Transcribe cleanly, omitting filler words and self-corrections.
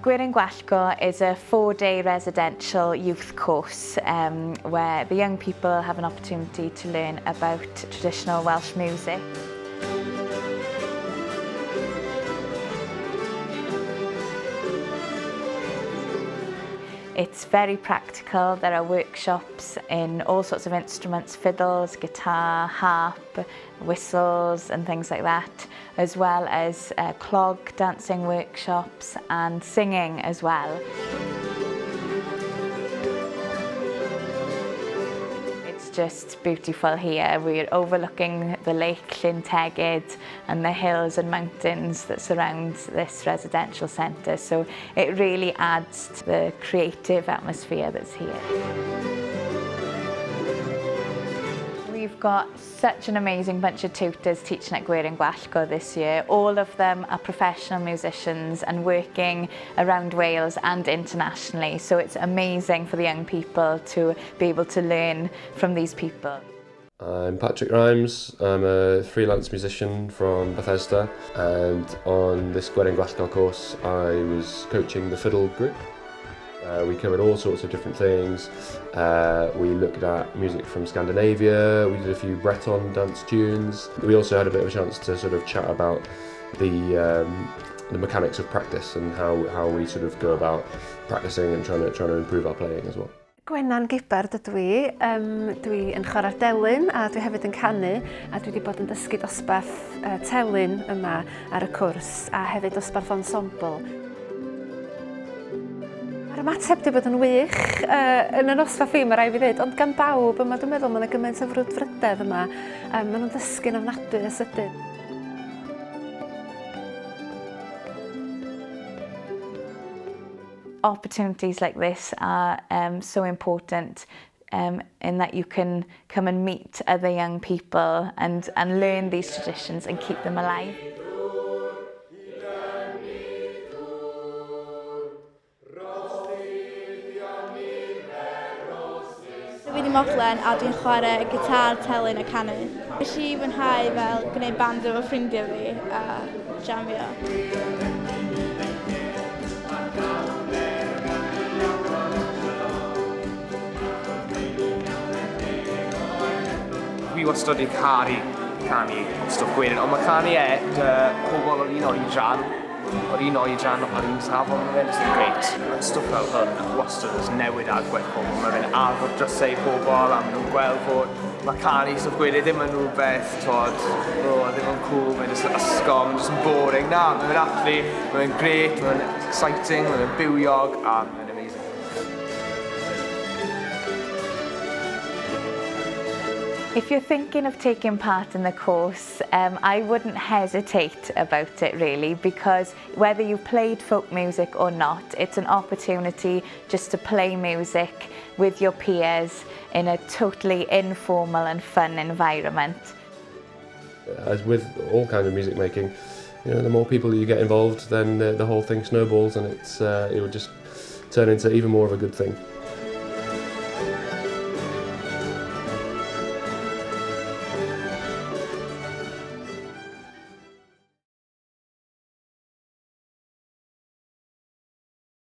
Gwerin Gwallgo is a 4-day residential youth course where the young people have an opportunity to learn about traditional Welsh music. It's very practical. There are workshops in all sorts of instruments, fiddles, guitar, harp, whistles and things like that, as well as clog dancing workshops and singing as well. It's just beautiful here. We're overlooking the lake Llyn Tegid and the hills and mountains that surround this residential centre, so it really adds to the creative atmosphere that's here. We've got such an amazing bunch of tutors teaching at Gwerin Gwallgo this year. All of them are professional musicians and working around Wales and internationally, so it's amazing for the young people to be able to learn from these people. I'm Patrick Rimes, I'm a freelance musician from Bethesda, and on this Gwerin Gwallgo course I was coaching the fiddle group. We covered all sorts of different things. We looked at music from Scandinavia, we did a few Breton dance tunes. We also had a bit of a chance to sort of chat about the mechanics of practice and how we sort of go about practicing and trying to improve our playing as well. Gwenan Gibbard ydw i, dwi yn chwarae'r delyn a dwi hefyd yn canu, a dwi wedi bod yn dysgu dosbarth telyn yma ar y cwrs a hefyd dosbarth ensemble. Mae'r ymateb wedi bod yn wych yn y noswaith fi, mae rhaid fi ddweud, ond gan bawb yma, dwi'n meddwl mae yna gymaint o frwdfrydedd yma, maen nhw'n dysgu'n ofnadwy o sydyn. Opportunities like this are so important in that you can come and meet other young people and learn these traditions and keep them alive. Dwi wedi Modlen a dwi'n chwarae gitar, telyn a canu. Nes i fwynhau fel gwneud band efo ffrindiau fi a jamio. Dwi wastad wedi caru canu stwff gwerin, ond mae canu e 'da pobl o'r un oedran, o'r un safon, mae fe'n jyst yn grêt. Mae stwff fel hwn wastad yn newid agwedd pobl, mae fe'n agor drysau i pobl a maen nhw'n gweld fod mae canu stwff gwerin ddim yn rhywbeth, twod, o, ddim yn cool, mae'n jyst yn ysgol, mae'n jyst yn boring. Na, mae fe'n actually, mae fe'n grêt, mae fe'n exciting, mae fe'n bywiog a mae'n amazing. If you're thinking of taking part in the course, I wouldn't hesitate about it really, because whether you've played folk music or not, it's an opportunity just to play music with your peers in a totally informal and fun environment. As with all kinds of music making, you know, the more people you get involved, then the whole thing snowballs and it will just turn into even more of a good thing.